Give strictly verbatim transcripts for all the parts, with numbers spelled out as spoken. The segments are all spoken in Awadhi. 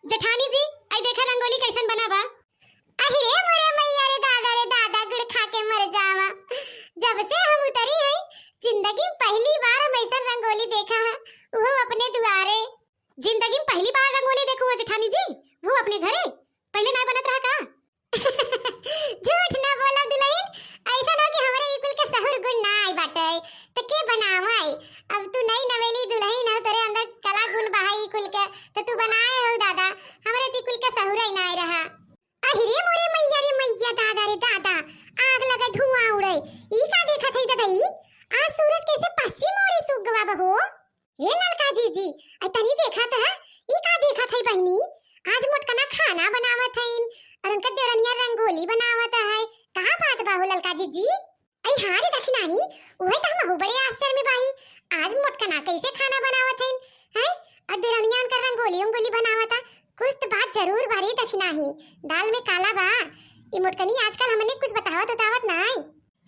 जेठानी जी, आई देखा रंगोली कैसन बना बा। अहि रे मोरे मैया रे दादा रे दादा, गुड़ खा के मर जावा। जब से हम उतरी हैं, जिंदगी में पहली बार हम ऐसन रंगोली देखा है, उहो अपने दुआरे। जिंदगी में पहली बार रंगोली देखू हो जेठानी जी, वो अपने घरे? पहले ना बनत रहा का? झूठ ना बोला दुलहिन, ऐसन हो कि हमरे ई कुल के सहूर गुण ना आई बाटे, त के बनावे? अब तू नई नवेली दुलहिन हो, तोरे अंदर कला गुण बा है ई कुल के, त तू बनाए हो दादा, हमरे त ई कुल के सहूर ही ना आई रहा। अहि रे मोरे मैया रे मैया, दादा रे दादा, आग लगे धुआं उड़े, ई का देखत है दादा ई? आज सूरज कैसे पश्चिम ओर सूख गवा बहो। हे ललका जीजी, आई तनी देखा त, ई का देखत है बहिनी? आज मोटकना खाना बनावत हईन और उनका देवरनिया रंगोली बनावत है। का बात बा हो ललका जीजी? आई हाँ रे दखिनाही, उहे त हमहू बड़े आश्चर्य में बाही। आज मोटकना कैसे खाना बनावत हईन, हैं? और देवरनिया उनका रंगोली उंगोली बनावत है। कुछ त बात जरूर बा रे दखिनाही, दाल में काला बा। ई मोटकनी आजकल हमने कुछ बतावत उतावत ना है।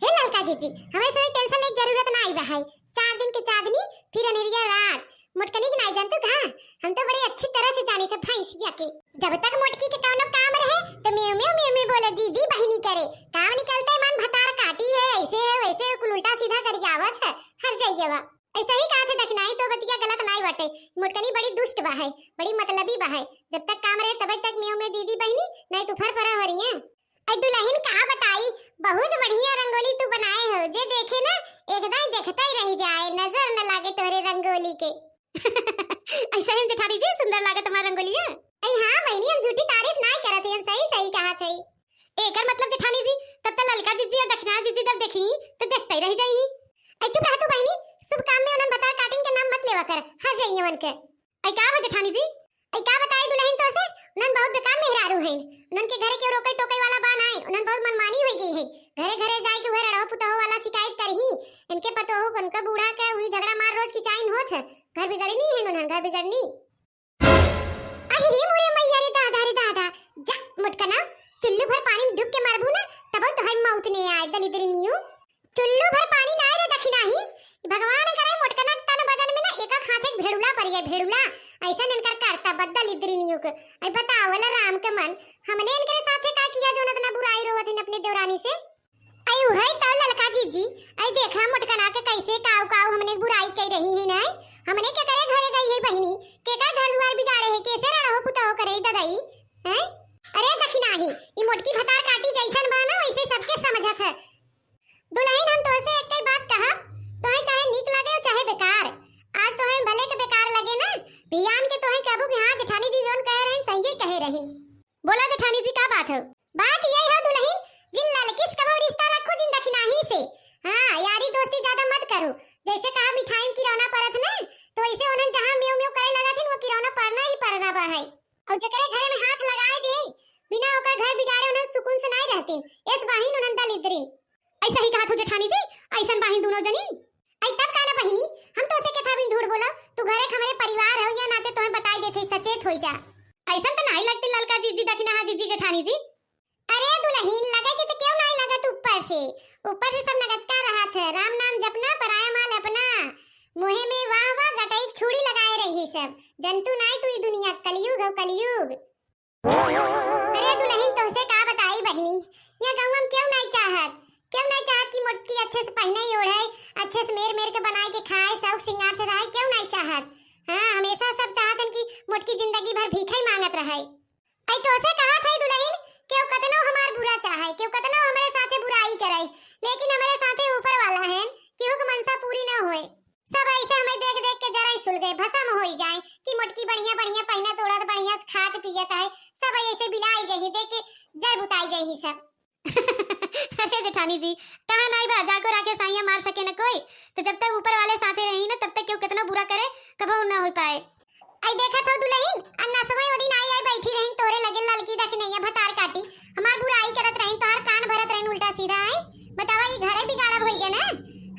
हे ललका जीजी, हमें से टेंशन लेके जरूरत ना आई बा है। चार दिन के चांदनी, फिर अनेरिया रात। मोटकनी के नाई जानतू का? हम तो बड़े अच्छी तरह से जानी थे भैंसिया के। जब तक मोटकी के कौनो काम रहे, तो म्यूं म्यूं म्यूं म्यूं बोले दीदी बहिनी करे। काम निकलते मन भतार काटी है, ऐसे है वैसे है, कुल उल्टा सीधा गरियावत है। हर जाइए बा। ऐसा ही कहा थे दखिनाही, तो बतिया गलत नाई बाटे। मोटकनी बड़ी दुष्ट बा है, बड़ी मतलबी बा है। जब तक काम रहे तब तक म्यूं म्यूं दीदी बहिनी, नहीं तो फर फरा हो रही है। ऐ दुलहिन का बताई, बहुत बढ़िया रंगोली तू बनाए हो, जे देखे ना एकदम देखते ही रह जाए, नजर न लागे तोरे रंगोली के। ऐसा ही जेठानी जी सुंदर लागत हमार रंगोलिया। ऐ हाँ बहिनी, हम झूठी तारीफ ना करत हई, हम सही सही कहत हई। एकर मतलब जेठानी जी, तब त ललका जीजी और दखिना जीजी जब देखी, त देखते ही रह जाई। ऐ चुप रह तू बहिनी, शुभ काम में उन्हन भतार काटिन के नाम मत लेवा कर, हर जाइए उनके। ऐ का बा जेठानी जी? ऐ का बताई दुलहिन तो से, उन्हन बहुत बेकार मेहरारू हैं। उन्हन के घरे केहू रोके टोके वाला बा नाई, उन्हन बहुत मनमानी हो गई है। घरे घरे जाए के उहे रड़वा पुतहो वाला शिकायत करही। इनके पतोहू उनका बूढ़ा के उही झगड़ा मार रोज की चाइन होत है। घर बिगड़नी है उन्हन, घर बिगड़नी। अरे रे मोरे मैया रे दादा रे दादा, जा मोटकना, चुल्लू भर पानी में डूब के मरबू ना, तब तो है मौत ने आए दलिद्री नियू। चुल्लू भर पानी ना आए रे दखिनाही, भगवान करे मोटकना के तन बदन में ना एक एक हाथ एक भेड़ुला पर ये भेड़ुला, ऐसा इनकर करता बद्दल इद्री नियू के। ऐ बतावल राम के मन, हमने इनके साथे का किया जो इतना बुराई रोवत इन अपने देवरानी से? ऐ उहै तौ ललका जीजी, ऐ देखा मोटकना के कैसे काऊ काऊ हमने बुराई कई रही है नाई? हमने के करे घरे गई है बहिनी, के का घर दुआर बिगाड़े है, कैसे रड़हो पुतहो करे ददाई, हैं? अरे दखिनाही, ई मोटकी भतार काटी जैसन बा ना वैसे सबके समझत है। दुलहिन हम तोहसे एक ही बात कहब, तोहे चाहे नीक लगे और चाहे बेकार, आज तोहे भले के बेकार लगे ना, बिहान के तोहे कहबू कि हाँ जेठानी जी जौन कहे रही सही कहे रही। बोला जेठानी जी, का बात है? बात यही है दुलहिन, जिन ललकी से कबो रिश्ता रखो, जिन दखिनाही से। हाँ, यारी दोस्ती ज्यादा मत करो। जैसे कहा मिठाई में किरौना परत ना, तो ऐसे उन्हन जहाँ म्यूं म्यूं करे लगा थी, वो किरौना परना ही परना बा है। और जेकरे घरे में हाथ लगाए दे, बिना ओकर घर बिगाड़े उन्हन सुकून से नहीं रहती। ऐस बाहिन उन्हन दलिद्री। ऐसा ही कहा थू जेठानी जी, ऐसन बाहिन दोनों जनी। ऐ तब का ना बहिनी, हम तोसे के था बिन झूठ बोला, तू घरे के हमरे परिवार हो, या नाते तोहे बताई देते, सचेत होई जा। ऐसन तो नहीं लगती ललका जीजी, दखिनाहा जीजी, जेठानी जी। अरे दुलहिन, लगे कि तो क्यों नहीं लगत ऊपर से? ऊपर से सब नगद का रहा थे, राम नाम जपना, पराया माल अपना। मुँहे में वाह वाह, गटई के छुरी लगाए रही सब। जनतू नाई तू ई दुनिया, कलयुग हो, कलयुग। अरे दुलहिन, तोहसे का बताई बहिनी, या गौवा में क्यों नहीं चाहत, क्यों नहीं चाहत कि मोटकी अच्छे से पहने ही ओढ़े, अच्छे से मेर मेर के बनाए के खाए, शौक श्रृंगार से रहे, क्यों नहीं चाहत? हाँ, हमेशा सब चाहत हन कि मोटकी जिंदगी भर भीख ही मांगत रहे। ऐ तोहसे कहा था दुलहिन, केहू कतनो हमार बुरा चाहे, केहू कतनो हमरे साथे बुराई करे, लेकिन हमरे साथे ऊपर वाला है, केहू के मनसा पूरी न होए। सब ऐसे हमें देख देख के जरा ही सुल गए, भसम होई जाए कि मोटकी बढ़िया बढ़िया पहनत ओढ़त, बढ़िया से खात पियत है, सब ऐसे बिलाई जही देख के जर बुताई जही सब। अरे जेठानी जी, कहा नाई बा, जाको राखे साइया मार सके न कोई, तो जब तक ऊपर वाले साथे रही ना, तब तक क्यों कितना बुरा करे, कबो न हो पाए। आई देखत हो दुलहिन, अन्ना समय ओ दिन आई आई बैठी रहिन तोहरे लगे ललकी दखिनैया भतार काटी, हमार बुराई करत रहिन, तोहार कान भरत रहिन उल्टा सीधा। आई बतावा, ई घरे बिगाड़ब होई गए ना,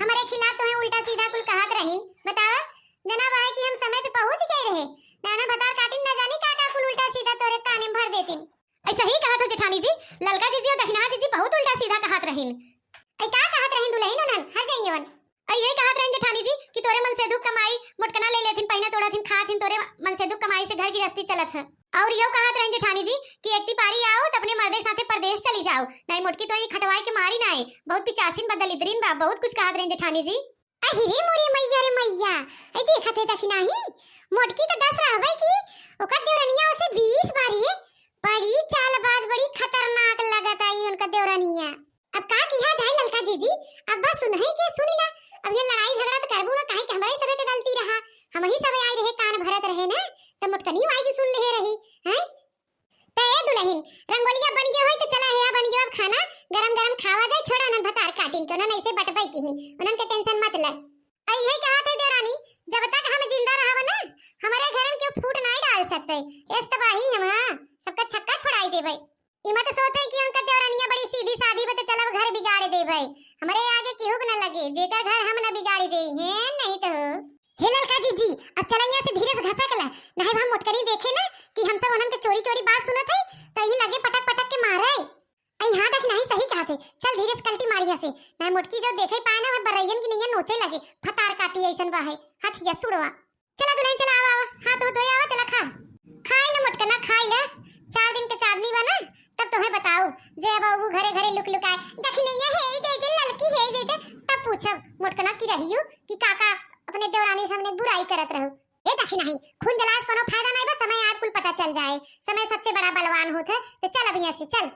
हमरे खिलाफ तोहे उल्टा सीधा कुल कहत रहिन। बतावा, जना बा है कि हम समय पे पहुँच गए रहे, नाना भतार काटिन न जानी का का कुल उल्टा सीधा तोरे काने में भर देतिन। ऐसा ही कहत हो जेठानी जी, ललका जीजी और दखिनहा जीजी बहुत उल्टा सीधा कहत रहिन। ऐ का कहत रहिन दुलहिन उन्हन, हर जाइए वन। ऐ ये कहत रहिन जेठानी जी कि तोरे मन से दुख कमाई, मोटकना ले लेथिन, पहिना तोड़थिन, खाथिन, तोरे मन से दुख कमाई से घर गृहस्थी चलत है। और यो कहत रहन जेठानी जी कि एक ती पारी आओ त अपने मर्दे के साथे परदेस चली जाओ, नाहीं मोटकी तोहई खटवाए के मारी नाहीं, बहुत पिचासिन बा, दलिद्रिन बा, बहुत कुछ कहत रहन जेठानी जी। अहि रे मोरे मइया रे मइया, अइ देखत है दखिनही, मोटकी त दस रहबइ की, ओकर देवरनिया ओसे बीस बारी, बड़ी चालबाज, बड़ी खतरनाक लगत आई उनका देवरनिया। अब का किहा जाए ललका जीजी, अब बस सुनही के सुन ला। अब ये लड़ाई झगड़ा त करबू ना, काहे कि हमरे सबे के गलती रहा, हमही सबे आई रहे, कान भरत रहे ना, त मोटकनियो आई के सुन लेहे रही, हैं? त ए दुलहिन, रंगोलिया बन गयो होई त चला, हेया बन गयो अब खाना, गरम गरम खावा जाए, छोड़ा उनन भतार काटिन के, उनन ऐसे बटबई किहिन, उनन के tension मत ले। अइ इहे कहत है देवरानी, जब तक हम जिंदा रहब ना, हमरे घर में केहू फूट नाहीं डाल सकते, एस तबाही हम, हाँ, सबका छक्का छोड़ाई देबे। इमा त सोचे कि उनका देवरानिया बड़ी सीधी साधी बा, त चलब घर बिगाड़ देबे, हमरे आगे केहू के न लगे, जेकर घर हम न बिगाड़ी दे हैं, नहीं तो हो। हे ललका जीजी, अब चला यहाँ से धीरे से घसक ला, नाहीं हम मोटकनी देखे ना कि हम सब उनन के चोरी चोरी बात सुनत है, त ई लगे पटक पटक के मारे। अइ हाँ दखिनही, सही कहत है, चल धीरे से कल्टी मारी हसे, नाहीं मोटकी जो देखे पाए ना, वह बरैयन की नैया नोचे लगे, फतार काटी ऐसन बा है, हथिया सुड़वा। चला दुलहिन चला, आवा आवा, हाथ धोए आवा, चला खा, खाई ले मोटकना, खाई ले, चार दिन के चांदनी बा ना, तब तोहे बताऊ, जे अब ऊ घरे घरे लुक लुकाए, दखिनैया हे ही दे दे, ललकी हे ही दे दे, तब पूछब मोटकना की रहियो कि काका अपने देवरानी सामने बुराई करत रहू। ए दखिनही, खून जलाए से कोनो फायदा नाहीं बा, समय आए कुल पता चल जाए, समय सबसे बड़ा बलवान होत है, त चल अब यहाँ से चल।